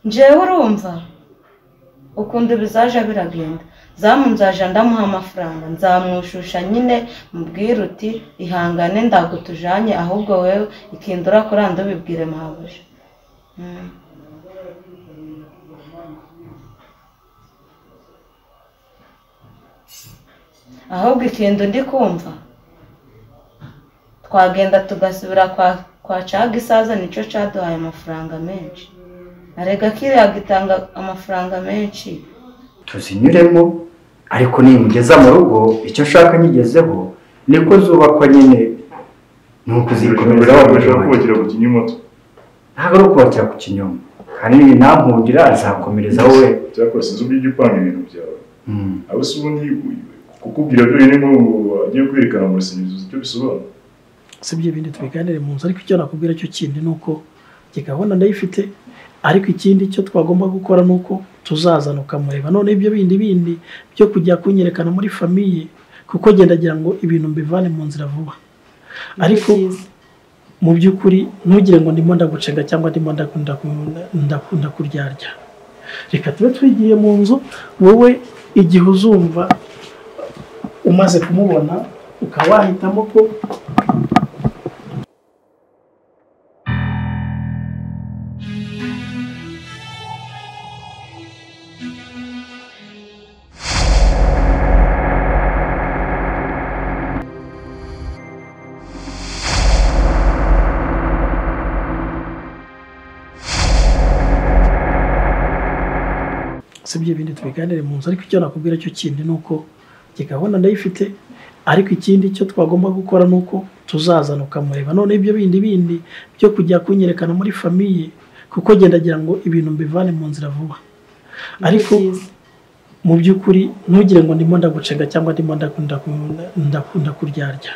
Njyewe urumva ukunda bizaje biragenda. Zamu nzaje ndamuha amafaranga nzamwushusha nyine mubwira uti ihangane ndagutujanye ahubwo wewe ikindura kuranda ubibwire mabuja. Ahubwo ikintu ndi kumva twagenda tugasubira kwa Cagisaza nico caduhaye amafaranga menshi. Arega kiriya gitanga amafaranga menshi tuzinyuremo, ariko nimugeza mu rugo icyo nshaka nyigezeho niko zubakwa nyine nukuzikomeza kubakira ku kinyoma. Ntabwo ari ukubakira ku kinyoma kandi ninankundira azakomereza wowe cyakora sinzi uburyo upanga ibintu byawe. Abo se ubundi kukubwira byonyine ngo agiye kwerekana mu rusengero icyo bisobanura sibyo ibindi tubiganire mu nzu, ariko icyo nakubwira cyo kindi nuko gahunda ndayifite, ariko ikindi cyo twagomba gukora nuko tuzazana ukamureba. None ibyo bindi byo kujya kunyerekana muri famille kuko gendagira ngo ibintu mbivane mu nzira vuba, ariko mu by'ukuri ntugire ngo ndimo ndagucenga cyangwa ndimo ndakuryarya. Reka tube twigiye mu nzu, wowe igihe uzumva umaze kumubona ukaba wahitamo ko sibyo ibindi tubiganire mu nzu, ariko icyo nakubwira cyo kindi nuko gahunda ndayifite, ariko ikindi cyo twagomba gukora nuko tuzazana ukamureba. None ibyo bindi byo kujya kunyerekana muri famille kuko gendagira ngo ibintu mbivane mu nzira vuba, ariko mu by'ukuri ntugire ngo ndimo ndagucenga cyangwa ndimo ndakuryarya.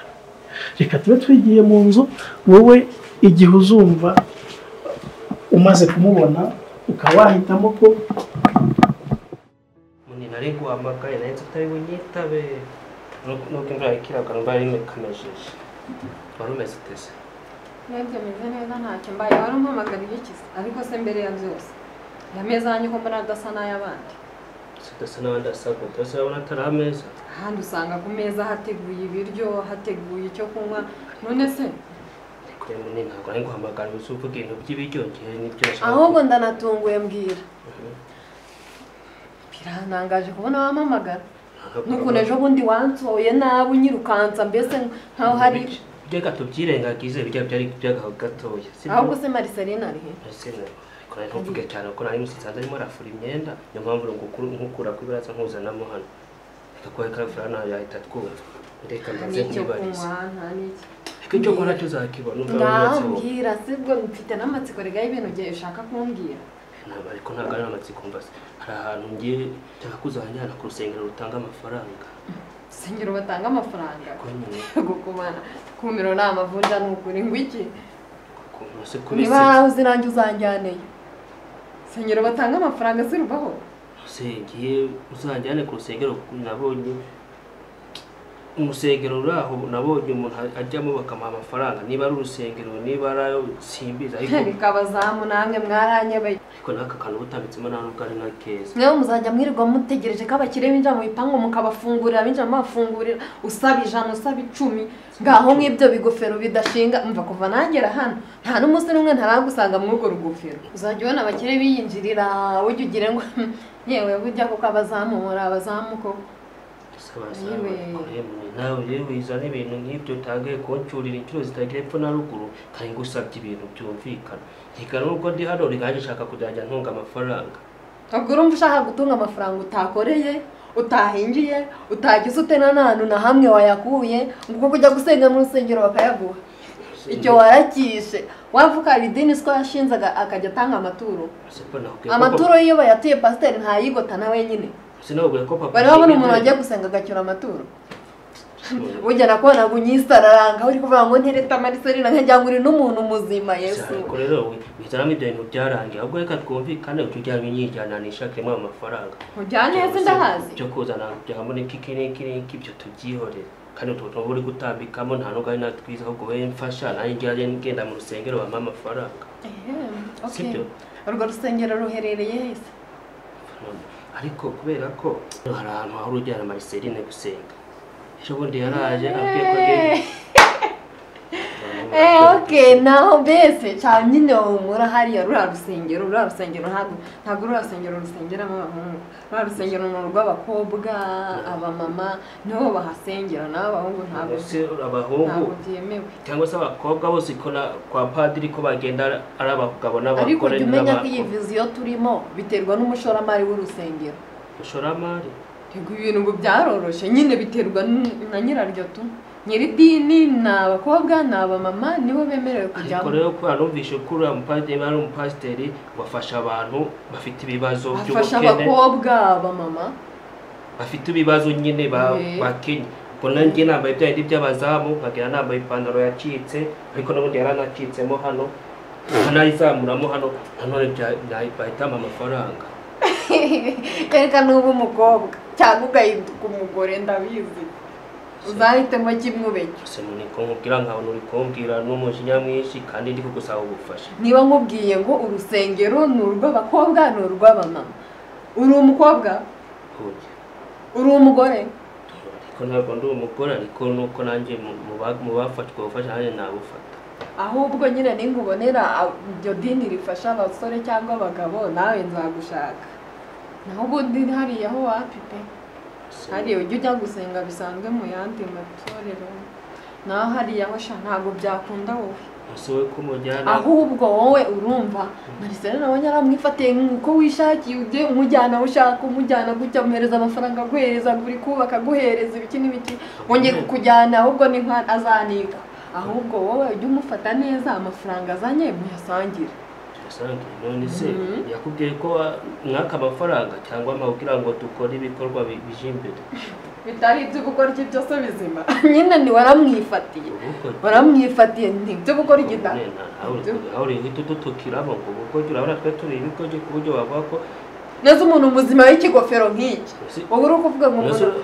Reka tube twigiye mu nzu, wowe igihe uzumva umaze kumubona ukaba wahitamo ko nari guhamagaye nari tutari bunyitabe nuko imvura ikiraga numva yari ikamejeje. Wari umeze uteze? Nabyo meze neza ntacyo mbaye. Wari umpamagara iki se? Ariko se mbere ya byose aya meza yanyu ko mbona adasa n'ay'abandi. Adasa n'abandi asa gute? Ese urabona atari ameza? Ahandi usanga ku meza hateguye ibiryo, hateguye icyo kunywa. None se ariko rero munini ntabwo nari guhamagara uzi uvuga ibintu by'ibiryo ngiye n'ibyo nashaka. Ahubwo ndanatunguye mbwira. Birantangaje kubona wampamagara n'ukuntu ejo bundi wansohoye nabi unyirukansa mbese nkaho hari reka tubyirengagize bijya byari byagaho gatoya. Ahubwo se Marceline ari he? Marceline ariko nari ntuvuge cyane kuko nari musanze arimo arafura imyenda, niyo mpamvu nkukura ku ibaraza nkuzanamo hano. Reka ko reka afura nayo yahita twumva. Reka mbanze nkwibarize. Reka icyo ukora cyo uzakibona. Ndambwira sibwo mfite n'amatsiko rega y'ibintu ugiye ushaka kumbwira. Ntabwo ariko ntabwo ari amatsiko mba se. Hari ahantu ngiye nshaka kuzanjyana ku rusengero rutanga amafaranga. Rusengero batanga amafaranga? Gukubana kumiro ni amavunja ni ukuri ngo iki? Niba uzi nanjye uzanjyaneyo. Rusengero batanga amafaranga sirubaho? Se ngiye uzanjyane ku rusengero nabonye umusengero uraho nabonye umuntu ajyamo bakamuha amafaranga, niba ari urusengero niba ari ayo simbizi, ariko bikabazamu namwe mwaranyebeye. Ariko n'aka kantu utambitsemo nta nubwo ari na keza. Mwewe muzajya mwirirwa mutegereje ko abakire binjira mu bipangu mukabafungurira, binjira mubafungurira, usaba 100 usaba 10 ngaho nk'ibyo bigofero bidashinga. Mva kuva nagera hano nta n'umunsi n'umwe ntaragusanga muri urwo rugofero. Uzajya ubona abakire biyinjirira ujya ugire ngo yewe burya kuko abazamu muri abazamu koko. Nawe rero wizana ibintu nk'ibyo utangiye kuncurira inshuro zitagira epfo na ruguru kandi ngusabye ibintu byumvikana. Reka nubwo ndi hano reka nshaka kuzajya ntunga amafaranga. Ubwo urumva ushaka gutunga amafaranga utakoreye, utahingiye, utagize ute na hantu na hamwe wayakuye, ngo kujya gusenga mu rusengero bakayaguha. Icyo warakishe wavuka idini siko yashinzaga akajya atanga amaturo. Amaturo iyo bayatuye pasiteri ntayigota na wenyine. Sinabwo ko papa bari babona umuntu agiye gusenga agacyura amaturo. Burya nakubona ngo unyisararanga uri kuvuga ngo ntereta Marceline nkajya ngo uri n'umuntu muzima Yesu. Ariko rero wizaramo ibyo bintu byarangiye, ahubwo reka twumvikane utujyanye unyijyana nishakemo amafaranga. Ujyane hese ndahazi. Cyo kuzana byamo n'iki n'iki n'iki ibyo tubyihorere. Kandi utu uri gutambikamo nta nubwo ari natwiza ahubwo we mfasha nanjye njye ngenda mu rusengero bampa amafaranga. Okay. Urwo rusengero ruherereye hese? Ariko kubera ko hari ahantu hahora ujyana Marceline gusenga. Ejo bundi yaraje abwiye ko agiye. Okay, naho mbese cyane nyine humura hariya ruriya rusengero ntabwo ruriya rusengero rusengeramo abahungu. Ruriya rusengero ni urw'abakobwa, abamama nibo bahasengera, naho abahungu ntabwo abahungu byemewe. Cyangwa se abakobwa bose kwa padiri ko bagenda ari abagabo n'abagore. Ariko jya umenya ko iyi viziyo turimo biterwa n'umushoramari w'urusengero. Umushoramari? Yego, ibintu ngo byaroroshye nyine biterwa na nyiraryo tu. Nyiridini ni abakobwa ni abamama nibo bemerewe kujyamo. Ariko rero ko numvise ko uriya mupadiri ari umupasiteri wafasha abantu bafite ibibazo by'ubukene, afasha abakobwa abamama bafite ibibazo nyine bakenye. Ubwo nanjye nambaye bya bindi by'abazamu, nkagera nambaye ipantaro yacitse, ariko n'ubundi yaranacitsemo hano, nkanayizamuramo hano, nanone bahitamo amafaranga. Kereka n'uba umukobwa cyangwa ugahinduka umugore ndabizi. Uzahitemo kimwe ubeke. Se niko nkubwira nkabona uri kumbwira n'umujinya mwinshi kandi ndi kugusaba ubufasha. Niba nkubwiye ngo urusengero ni urw'abakobwa ni urw'abamama, uri umukobwa? Uri umugore? Ariko ntabwo ndi umugore, ariko nuko nanjye mu bafatwa ubufasha nanjye nabufata. Ahubwo nyine ninkubonera iryo dini rifasha abasore cyangwa abagabo nawe nzagushaka. Naho ubundi hariya ho wapi pe. Hariya ujya ujya gusenga bisanzwe mu yandi matorero, naho hariya ho sha ntabwo byakunda wowe. Ahubwo wowe urumva Marceline nabonye aramwifatiye nk'uko wishakiye, ujye umujyana aho ushaka, umujyana gutya, umuhereza amafaranga aguhereza, buri kubaka aguhereza ibiki n'ibiki, wongeye kukujyana ahubwo ni nka azanikwa. Ahubwo wowe ujye umufata neza, amafaranga azanye muyasangire. None se yakubwiye ko mwaka amafaranga cyangwa amabwira ngo dukore ibikorwa bije imbere bitari ibyo gukora iki byose bizima? Nyine ni waramwifatiye, waramwifatiye ntibyo gukora igida. Aho uri dutukiramo ngo ubwo urabona twe turi ibikorwa ku buryo bavuga ko neza umuntu muzima w'ikigofero nk'iki wowe uri kuvuga ngo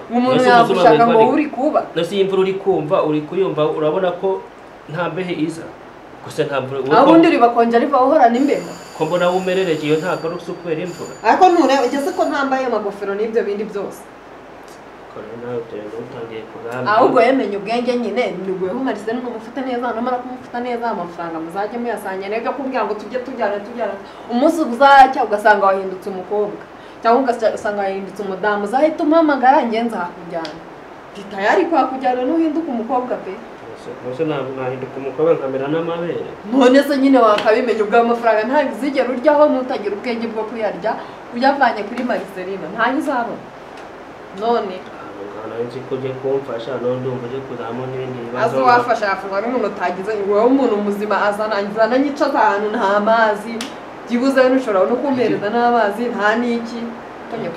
umuntu yagushaka ngo uri kuba nose iyi mvura uri kumva uri kuyumva urabona ko nta mbehe iza. Gusa nta mvura. Aho ubundi uri bakonja riva uhorana imbeho. Ko mbona wumerereje iyo ntabwo ari kubera imvura. Ariko nure ugeze ko ntambaye amagofero n'ibyo bindi byose. Ahubwo yemenye ubwenge nyine niguyeho Marceline numufata neza, numara kumufata neza amafaranga muzajye muyasanye nega kumbwira ngo tujye tujyana umunsi uzacya ugasanga wahindutse umukobwa cyangwa ugasanga wahindutse umudamu, uzahita umpamagara njye nzakujyana. Ndi tayari kwakujyana nuhinduka umukobwa pe. Nose nahinduka umukobwa nkamera n'amabere. None se nyine wakabimenya ubwo amafaranga ntabwo uzigera uryaho nutagira ubwenge bwo kuyarya uyavanye kuri Marceline ntayo uzabona. None nzi ko uje kumfasha none ndumva uje kuzamo n'ibindi bibazo. Azo wafasha yafungwa n'umuntu utagize, wowe umuntu muzima azana nyicaza ahantu nta mazi, byibuze ntushobora no kumpereza n'amazi nta n'iki.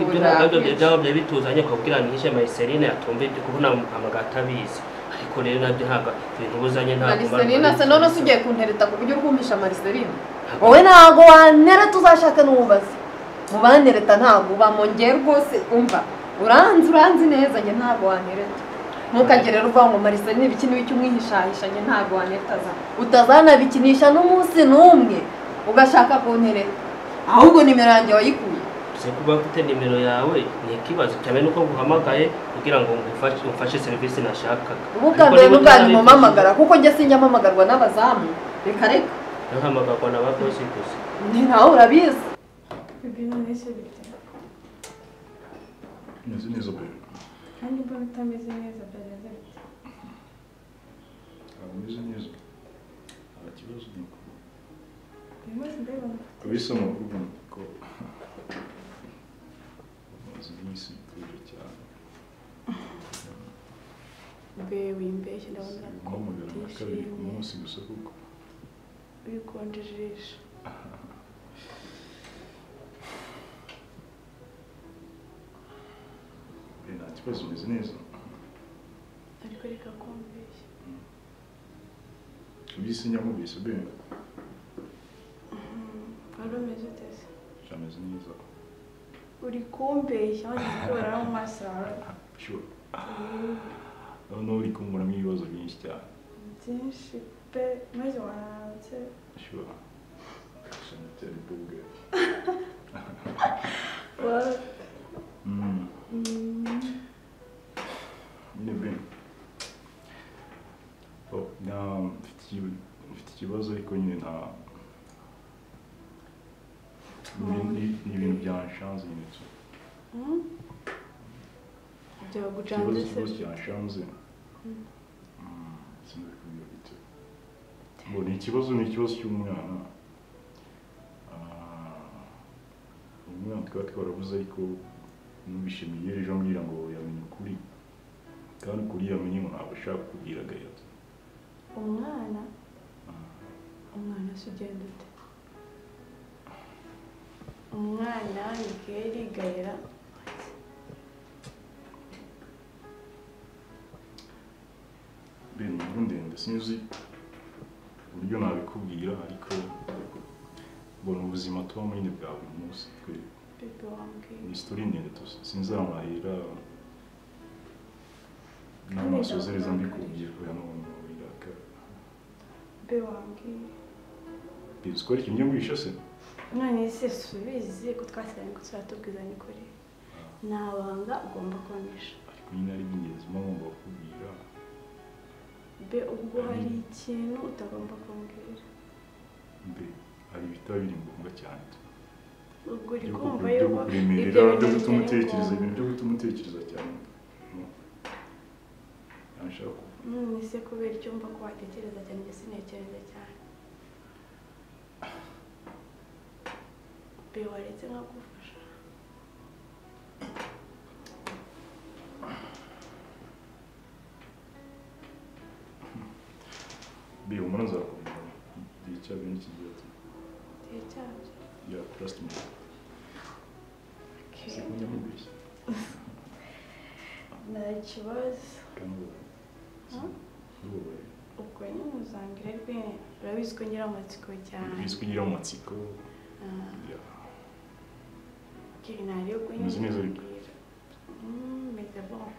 Ibyo ntabwo byaba bituzanye kubwira ntishe Marceline atumva ibyo kuko namuhamagara atabizi. Ariko rero nabyo ntabwo ibintu buzanye ntabwo Marceline se none se ugiye kuntereta ku buryo urwumvisha Marceline? Wowe ntabwo wantereta uzashaka n'uwubaze. Mu bantereta ntabwo ubamo njye rwose umva. Uranzi neza njye ntabwo wantereta. Ntukagere rero uvuga ngo Marceline ibiki n'ibiki umwihishahisha, njye ntabwo wantereta. Utazanabikinisha n'umunsi n'umwe ugashaka kuntereta. Ahubwo nimero yanjye wayikuye. Se kuba mfite nimero yawe ni ikibazo cyane nuko nguhamagaye kugira ngo ngufashe serivisi nashakaga. Ubu bwa mbere n'ubwa nyuma mpamagara kuko njye sinjya mpamagarwa n'abazamu. Reka reka. Ntahamagarwa na ba bosi gusa. Ni nkawe urabizi. Bibi none se bite? Meze neza pe. Kandi mbona utameze neza byagenze bite? Ntabwo meze neza. Nta kibazo nuko. Ibibazo ndabibona. Kabisa amakuru ko maze iminsi ituje cyane. Mbe wimbeshye ndabona ko utishimye. Ku munsi gusa kuko bikonje ijisho. Nta kibazo umeze neza. Ariko reka kumbeshya. Ubisi nyamubise be. Wari umeze ute se? Ameze neza. Uri kumbeshya wagize kubera mu maso yawe. Sure. Noneho uri kumburamo ibibazo byinshi cyane. Byinshi pe, maze waranze. Sure. Cyari bugari. Nyine be. Oh, mfite ikibazo ariko nyine nta ni ibintu byanshanze nyine tu. Byagucanze se? Ikibazo cyanshanze. Sinabikubwira bite. Ngo ni ikibazo cy'umwana. Umwana twaba twarabuze ariko numvise ejo ambwira ngo yamenye ukuri. Kandi ukuri yamenye ngo ntabwo ashaka kukubwira gato. Umwana? Umwana se ugenda ute? Umwana Miguel Gaera. Ben inkuru ndende sinzi uburyo nabikubwira ariko mbona ubuzima tubamo nyine bwa buri munsi twe ni story ndende sinzi aho nahera n'amasozereza mbikubwiye kubera n'umuntu wiraka. Be wambwiye. Bizi ko ari ikintu nguhisha se? None se subizi ko twasezeranye ko tuzatubwizanya ukuri. Nta banga ugomba kumisha. Ariko nyine ari iby'ingenzi mba ngomba kukubwira. Be ubwo hari ikintu utagomba kumbwira. Be hari ibitaba biri ngombwa cyane. Ubwo uri kumva yuko ibyo bintu byo gutuma utekereza ibintu byo gutuma utekereza cyane. Nashaka. None se kubera icyo mva ko watekereza cyane njye sinekereza cyane. Be waretse nkagufasha. Be umuntu azakubwira igihe cyabyo n'ikigihe ati. Igihe cyabyo? Yeah, trust me. Okay. Nta kibazo. Ubwo nyine uzambwira rwe urabizi ko ngira amatsiko cyane. Urabizi ko ngira amatsiko. Okay, nari ubwo nyine. Umeze neza ariko. Meze bon.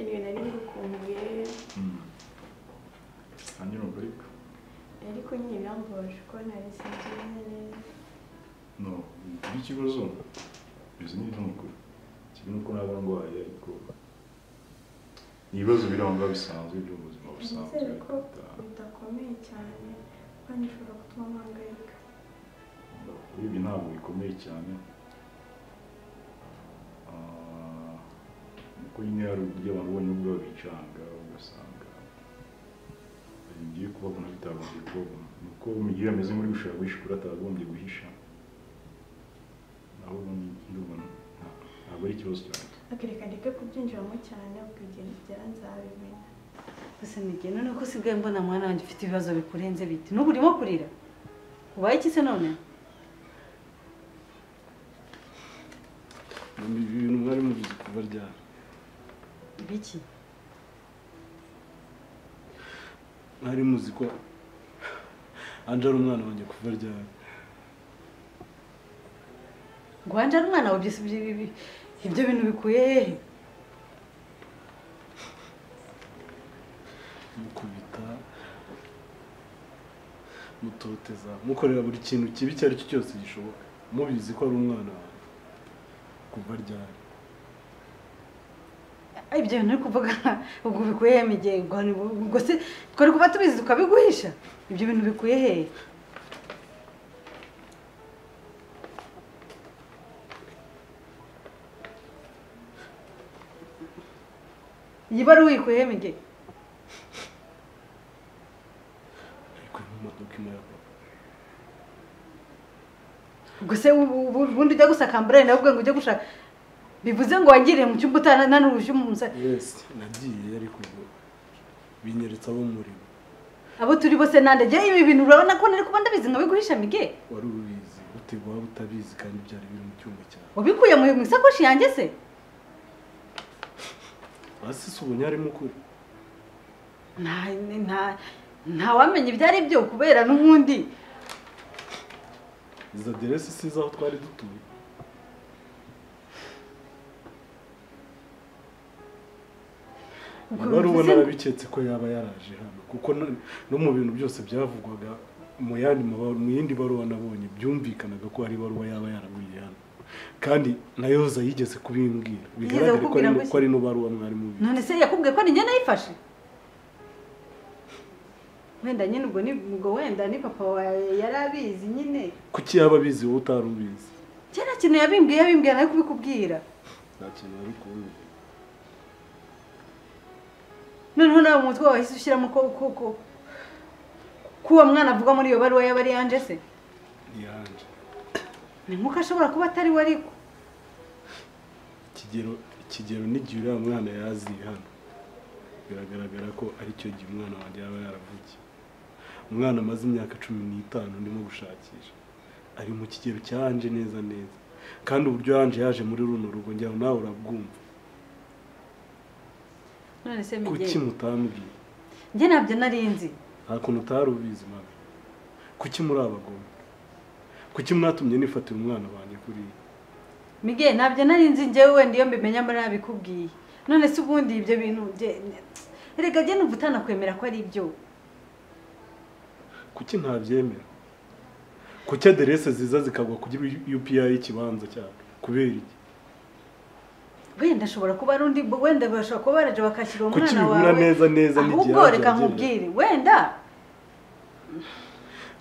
Anyway, nari ngukumbuye. Nanjye numva ariko. Ariko nyine birambabaje ko nari sinzi neza. No, ikibazo meze neza ni ukuri. Kibi nuko naba ndwaye ariko ni ibibazo biri aho ngaho bisanzwe by'ubuzima busanzwe. Nizere ko bidakomeye cyane kandi bishobora gutuma mpangayika. Kuri ibi ntabwo bikomeye cyane. Nuko nyine hari uburyo abantu ubonye ubwabo bicanga ugasanga bigiye kubabona bitagombye kubabona. Nuko Miguel ameze nk'uri gushaka guhisha ukuri atagombye guhisha. Naho ubundi ndubona ntabwo ari ikibazo cyane. Reka ndeke kubyinjiramo cyane ubwo igihe nikigera nzabimenya. Gusa Miguel none ko usigaye mbona mwana wanjye ufite ibibazo bikurenze bite? N'ubu urimo kurira? Ubaye iki se none? Ibi bintu mwari mubizi kuva ryari? Ibiki? Mwari muzi ko Anje ari umwana wanjye kuva ryari? Ngo Anje ari umwana wawe ibyo bintu bikuye hehe? Mukubita, mutoteza, mukorera buri kintu kibi icyo ari cyo cyose gishoboka, mubizi ko ari umwana wawe kuva ryari? Ibyo bintu uri kuvuga ubwo bikuye hehe Miguel? Ubwo se twari kuba tubizi tukabiguhisha? Ibyo bintu bikuye hehe? Iyi baruwa uyikuye he Miguel? Ariko mu madokima ya papa. Ubwo se ubundi ujya gusakambura nawe ubwo ngo ujye gushaka bivuze ngo wagiriye mu cyumba utananuruje umunsi? Yes, nagiye ariko binyeretse abo muri bo. Abo turi bose nande jye ibi bintu urabona ko nari kuba ndabizi nkabiguhisha Miguel? Wari ubizi ute waba utabizi kandi byari biri mu cyumba cyawe. Wabikuye mu isakoshi yanjye se? Basi si ubonye harimo ukuri. Nta wamenye ibyo ari byo kubera n'ubundi. Izo aderesi si izaho twari dutuye. Wari ubona arabiketse ko yaba yaraje hano kuko no mu bintu byose byavugwaga Mu yandi mu yindi baruwa nabonye byumvikanaga ko ari baruwa yaba yaraguriye hano. Kandi na Yoza yigeze kubimbwira. Bigaragara ko ari no baruwa mwari mubi. None se yakubwiye ko ninjye nayifashe? Wenda nyine ubwo ni ubwo wenda ni papa wawe yarabizi nyine. Kuki yaba abizi wowe utari ubizi? Kera kintu yabimbwiye nayo kubikubwira. Nta kintu yari kumbwira. Noneho nawe umutwe wahise ushyiramo ko kuwo mwana avuga muri iyo baruwa yaba ari yanje se? Ni yanje. Ni nkuko ashobora kuba atari we ariko. Ikigero n'igihe uriya mwana yaziye hano. Biragaragara ko ari cyo gihe umwana wanjye yaba yaravukiye. Umwana amaze imyaka 15 ndimo gushakisha. Ari mu kigero cyanje neza neza. Kandi uburyo yanje yaje muri runo rugo njyaho nawe urabwumva. None se Miguel, kuki mutambwiye? Njye ntabyo narinzi. Nta kuntu utari ubizi mama. Kuki muri abagome? Kuki mwatumye nifatira umwana wanjye kuri? Miguel, ntabyo narinzi njyewe wenda iyo mbimenya mba nabikubwiye. None se ubundi ibyo bintu reka njye numva utanakwemera ko ari ibyo. Kuki ntabyemera? Kuki aderese ziza zikagwa kuri UPI y'ikibanza cyawe? Kubera iki? Wenda ashobora kuba ari undi, wenda bashobora kuba baraje bakashyira umwana wawe. Kuki bihura neza neza n'igihe? Ahubwo reka nkubwire, wenda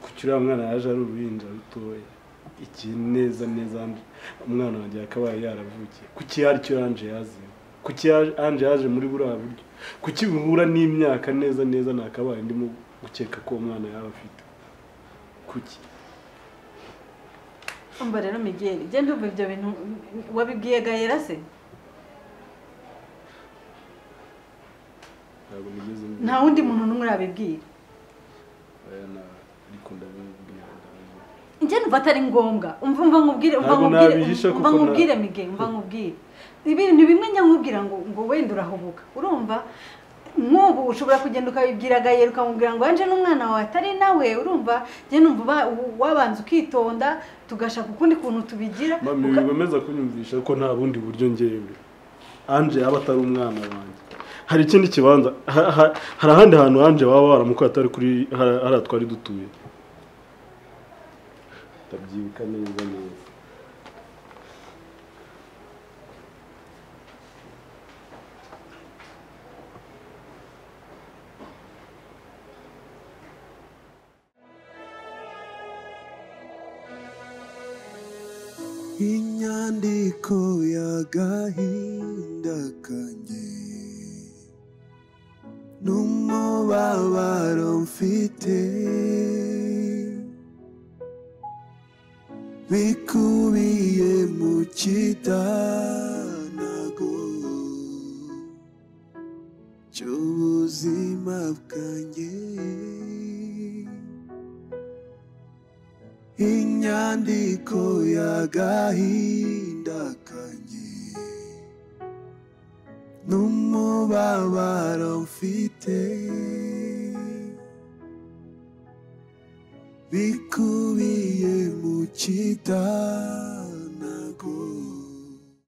kuki uriya mwana yaje ari uruhinja rutoya? Iki neza neza umwana wanjye yakabaye yaravukiye. Kuki hari icyo yanje yaziye? Kuki anje yaje muri buriya buryo? Kuki bihura n'imyaka neza neza nakabaye ndimo gukeka ko umwana yaba afite? Kuki? Umva rero Miguel, njye ndumva ibyo bintu wabibwiye Gahera se? Nta wundi muntu n'umwe urabibwira. Njye numva atari ngombwa. Umva nkubwire, umva nkubwire Miguel, umva nkubwire. Ibintu bimwe njya nkubwira ngo wenda urahubuka. Urumva? Nk'ubu ushobora kugenda ukabibwira Gahera ukamubwira ngo anje n'umwana wawe atari nawe, urumva? Njye numva wabanza ukitonda tugashaka ukundi kuntu tubigira. Mami bibemeza kunyumvisha ko nta bundi buryo ngewe. Anje yaba atari umwana wanjye. Hari ikindi kibanza, hari ahandi hantu anje waba waramukuye atari kuri hariya twari dutuye. Ndabyibuka neza neza. Inyandiko y'agahinda kanjye n'umubabaro mfite bikubiye mu kitanago cy'ubuzima bwanjye. Inyandiko y'agahinda kanjye n'umubabaro mfite bikubiye mu kitanago